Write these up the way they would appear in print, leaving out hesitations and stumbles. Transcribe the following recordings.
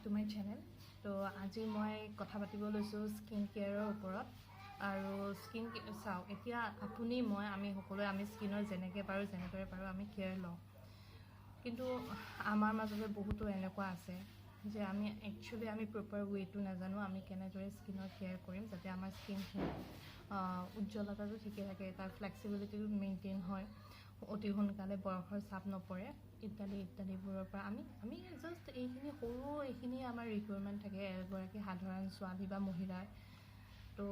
To my channel. তো আজি মই কথা পাতিব লৈছোঁ স্কিন কেয়াৰৰ ওপৰত। আৰু স্কিন, চাওক, এতিয়া আপুনি, মই, আমি সকলোৱে আমি স্কিনৰ যেনেকৈ পাৰোঁ, যেনেদৰে পাৰোঁ আমি কেয়াৰ লওঁ। কিন্তু আমাৰ মাজতে বহুতো এনেকুৱা আছে যে আমি একচুৱেলি আমি প্ৰপাৰ ৱেটো নাজানো, আমি কেনেদৰে স্কিনৰ কেয়াৰ কৰিম যাতে আমাৰ স্কিনখিনি উজ্জ্বলতাটো ঠিকে থাকে, তাৰ ফ্লেক্সিবিলিটিটো মেইনটেইন হয়, অতি সোনকালে বয়সৰ চাপ নপৰে ইত্যাদি ইত্যাদিবোৰৰ পৰা আমি আমি জাষ্ট এইখিনি সৰু এইখিনি আমাৰ ৰিকুৱাৰমেণ্ট থাকে এগৰাকী সাধাৰণ ছোৱালী বা মহিলাৰ। তো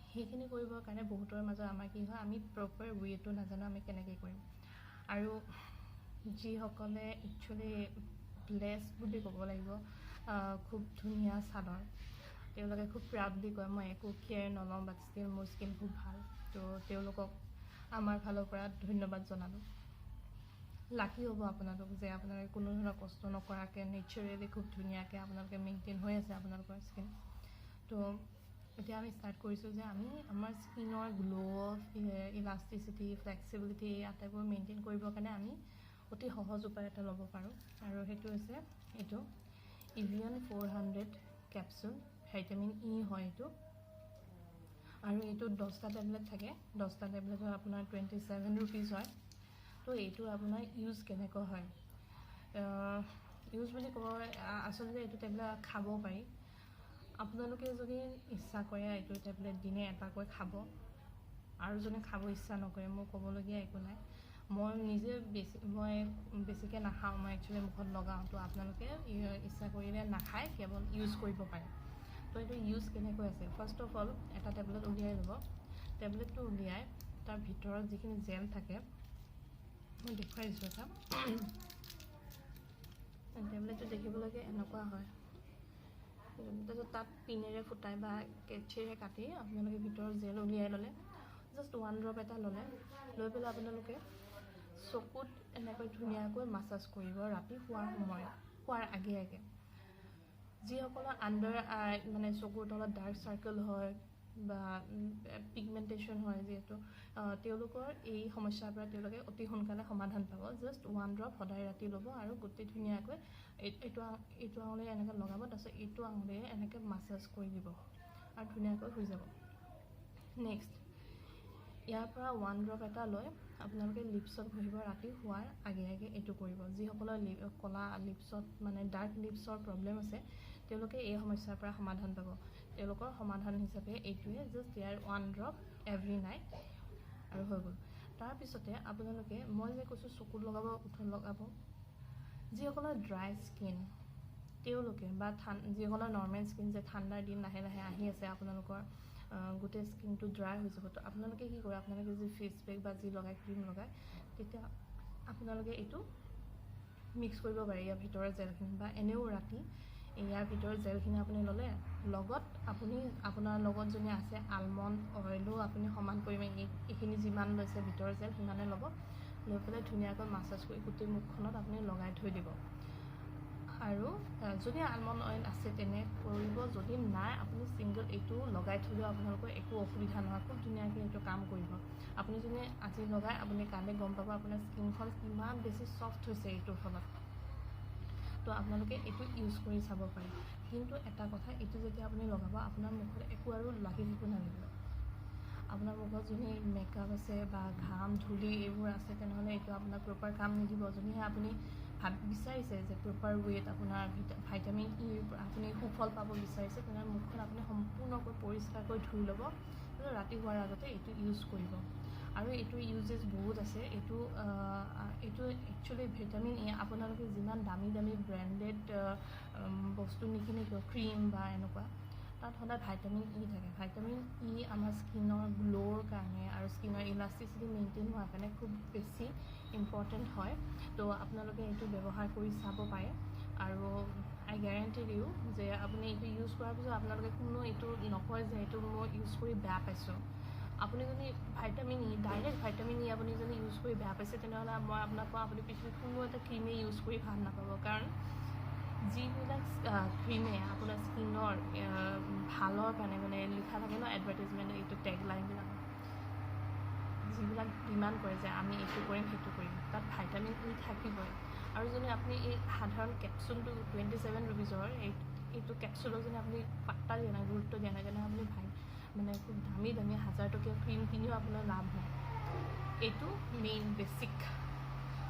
সেইখিনি কৰিবৰ কাৰণে বহুতৰ মাজত আমাৰ কি হয়, আমি প্ৰপাৰ ৱেটো নাজানো আমি কেনেকৈ কৰিম। আৰু যিসকলে একচুৱেলি ব্লেছ বুলি ক'ব লাগিব, খুব ধুনীয়া ছালৰ, তেওঁলোকে খুব প্ৰাউডলি কয়, "মই একো কেয়াৰ নলওঁ, বাট ষ্টিল মোৰ স্কিন খুব ভাল।" তো তেওঁলোকক আমাৰ ফালৰ পৰা ধন্যবাদ জনালোঁ। লাকি হ'ব আপোনালোক যে আপোনালোকে কোনো ধৰণৰ কষ্ট নকৰাকৈ নেচাৰেলি খুব ধুনীয়াকৈ আপোনালোকে মেইনটেইন হৈ আছে আপোনালোকৰ স্কিন। তো এতিয়া আমি ষ্টাৰ্ট কৰিছোঁ যে আমি আমাৰ স্কিনৰ গ্ল', ইলাষ্টিচিটি, ফ্লেক্সিবিলিটি, এই আটাইবোৰ মেইনটেইন কৰিবৰ কাৰণে আমি অতি সহজ উপায় এটা ল'ব পাৰোঁ। আৰু সেইটো হৈছে এইটো ইভিয়ন 400 কেপচুল, ভাইটামিন ই হয় এইটো। আৰু এইটোত 10টা টেবলেট থাকে। 10টা টেবলেটত আপোনাৰ 27 ৰুপিজ হয়। তো এইটো আপোনাৰ ইউজ কেনেকৈ হয়? ইউজ বুলি ক'ব, আচলতে এইটো টেবলেট খাব পাৰি। আপোনালোকে যদি ইচ্ছা কৰে, এইটো টেবলেট দিনে এটাকৈ খাব। আৰু যদি খাব ইচ্ছা নকৰে, মোৰ ক'বলগীয়া একো নাই। মই নিজে বেছি, মই বেছিকৈ নাখাওঁ, মই একচুৱেলি মুখত লগাওঁ। তো আপোনালোকে ইচ্ছা কৰিলে নাখায় কেৱল ইউজ কৰিব পাৰে। তো এইটো ইউজ কেনেকৈ আছে? ফাৰ্ষ্ট অফ অল এটা টেবলেট উলিয়াই ল'ব। টেবলেটটো উলিয়াই তাৰ ভিতৰত যিখিনি জেল থাকে, মই দেখুৱাই দিছোঁ। এটা টেবলেটটো দেখিবলৈকে এনেকুৱা হয়। তাৰপিছত তাত পিনেৰে ফুটাই বা কেঁচিৰে কাটি আপোনালোকে ভিতৰৰ জেল উলিয়াই ল'লে, জাষ্ট ওৱান ড্ৰপ এটা ল'লে, লৈ পেলাই আপোনালোকে চকুত এনেকৈ ধুনীয়াকৈ মাছাজ কৰিব ৰাতি শোৱাৰ সময়ত, শোৱাৰ আগে আগে। যিসকলৰ আণ্ডাৰ আই, মানে চকুৰ তলত ডাৰ্ক চাৰ্কেল হয় বা পিগমেণ্টেশ্যন হয় যিহেতু, তেওঁলোকৰ এই সমস্যাৰ পৰা তেওঁলোকে অতি সোনকালে সমাধান পাব। জাষ্ট ওৱান ড্ৰপ সদায় ৰাতি ল'ব আৰু গোটেই ধুনীয়াকৈ এইটো এইটো আঙুলিৰে এনেকৈ লগাব, তাৰপিছত এইটো আঙুলিৰে এনেকৈ মাছাজ কৰি দিব আৰু ধুনীয়াকৈ হৈ যাব। নেক্সট, ইয়াৰ পৰা ওৱান ড্ৰপ এটা লৈ আপোনালোকে লিপছত ঘঁহিব ৰাতি শোৱাৰ আগে আগে। এইটো কৰিব যিসকলৰ ক'লা লিপছত, মানে ডাৰ্ক লিপছৰ প্ৰব্লেম আছে, তেওঁলোকে এই সমস্যাৰ পৰা সমাধান পাব। তেওঁলোকৰ সমাধান হিচাপে এইটোৱে, জাষ্ট ইয়াৰ ওৱান ড্ৰপ এভৰি নাইট আৰু হৈ গ'ল। তাৰপিছতে আপোনালোকে, মই যে কৈছোঁ চকুত লগাব, ওঠত লগাব, যিসকলৰ ড্ৰাই স্কিন তেওঁলোকে বা যিসকলৰ নৰ্মেল স্কিন, যে ঠাণ্ডাৰ দিন লাহে লাহে আহি আছে, আপোনালোকৰ গোটেই স্কিনটো ড্ৰাই হৈ যাব। তো আপোনালোকে কি কৰে? আপোনালোকে যি ফেচ পেক বা যি লগায়, ক্ৰীম লগায়, তেতিয়া আপোনালোকে এইটো মিক্স কৰিব পাৰে ইয়াৰ ভিতৰৰ জেলখিনি। বা এনেও ৰাতি ইয়াৰ ভিতৰৰ জেলখিনি আপুনি ল'লে, লগত আপুনি আপোনাৰ লগত যোনে আছে আলমণ্ড অইলো আপুনি সমান পৰিমাণে, এইখিনি যিমান লৈছে ভিতৰৰ জেল সিমানে ল'ব। লৈ পেলাই ধুনীয়াকৈ মাছাজ কৰি গোটেই মুখখনত আপুনি লগাই থৈ দিব। আৰু যদি আলমণ্ড অইল আছে তেনে কৰিব, যদি নাই আপুনি ছিংগল এইটো লগাই থ'লেও আপোনালোকৰ একো অসুবিধা নহয়। খুব ধুনীয়াকৈ এইটো কাম কৰিব। আপুনি যদি আজি লগায়, আপুনি কাইলৈ গম পাব আপোনাৰ স্কিনখন কিমান বেছি ছফ্ট হৈছে এইটোৰ ফলত। তো আপোনালোকে এইটো ইউজ কৰি চাব পাৰে। কিন্তু এটা কথা, এইটো যেতিয়া আপুনি লগাব, আপোনাৰ মুখত একো আৰু লাগি থাকিব নালাগিব। আপোনাৰ মুখত যদি মেকআপ আছে বা ঘাম, ধূলি এইবোৰ আছে, তেনেহ'লে এইটো আপোনাৰ প্ৰপাৰ কাম নিদিব। যদিহে আপুনি বিচাৰিছে যে প্ৰপাৰ ৱেত আপোনাৰ ভাইটামিন ইৰ আপুনি সুফল পাব বিচাৰিছে, তেনেহ'লে মুখখন আপুনি সম্পূৰ্ণকৈ পৰিষ্কাৰকৈ ধুই ল'ব, ৰাতি শোৱাৰ আগতে এইটো ইউজ কৰিব। আৰু এইটোৰ ইউজেছ বহুত আছে। এইটো এইটো একচুৱেলি ভিটামিন ই, আপোনালোকে যিমান দামী দামী ব্ৰেণ্ডেড বস্তু নিকিনে কিয়, ক্ৰীম বা এনেকুৱা, তাত সদায় ভাইটামিন ই থাকে। ভাইটামিন ই আমাৰ স্কিনৰ গ্ল'ৰ কাৰণে আৰু স্কিনৰ ইলাষ্টিচিটি মেইনটেইন হোৱাৰ কাৰণে খুব বেছি ইম্পৰ্টেণ্ট হয়। তো আপোনালোকে এইটো ব্যৱহাৰ কৰি চাব পাৰে। আৰু আই গেৰেণ্টি দিওঁ যে আপুনি এইটো ইউজ কৰাৰ পিছত আপোনালোকে কোনো এইটো নকয় যে এইটো মই ইউজ কৰি বেয়া পাইছোঁ। আপুনি যদি vitamin E, direct vitamin E আপুনি যদি ইউজ কৰি বেয়া পাইছে, তেনেহ'লে মই আপোনাক কওঁ, আপুনি পৃথিৱীত কোনো এটা ক্ৰীমেই ইউজ কৰি ভাল নাপাব। কাৰণ যিবিলাক ক্ৰীমে আপোনাৰ স্কিনৰ ভালৰ কাৰণে মানে লিখা থাকে ন এডভাৰটাইজমেণ্ট, এইটো টেগ লাইনবিলাক যিবিলাক ডিমাণ্ড কৰে যে আমি এইটো কৰিম, সেইটো কৰিম, তাত ভাইটামিন ই থাকিবই। আৰু যদি আপুনি এই সাধাৰণ কেপচুলটো 27 ৰুপিজৰ এই এইটো কেপচুলৰ যদি আপুনি পাত্তা দিয়া নাই, গুৰুত্ব দিয়া নাই, তেনেহ'লে আপুনি ভাই মানে খুব দামী দামী হাজাৰ টকীয়া ক্ৰীম কিনিও আপোনাৰ লাভ নাই। এইটো মেইন বেচিক।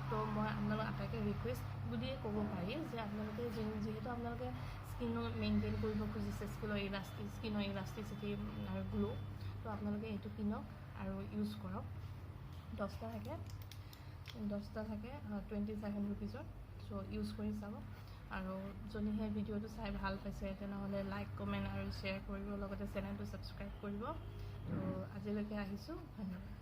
তো মই আপোনালোক আটাইকে ৰিকুৱেষ্ট বুলিয়ে ক'ব পাৰি যে আপোনালোকে যিহেতু আপোনালোকে স্কিনো মেইনটেইন কৰিব খুজিছে, স্কিনৰ ইলাষ্টিচিটি আৰু গ্ল', তো আপোনালোকে এইটো কিনক আৰু ইউজ কৰক। 10টা থাকে, 10টা থাকে 27 ৰুপিজৰ। চ' ইউজ কৰি চাব। আৰু যদিহে ভিডিঅ'টো চাই ভাল পাইছে, তেনেহ'লে লাইক, কমেণ্ট আৰু শ্বেয়াৰ কৰিব, লগতে চেনেলটো ছাবস্ক্ৰাইব কৰিব। তো আজিলৈকে আহিছোঁ, ধন্যবাদ।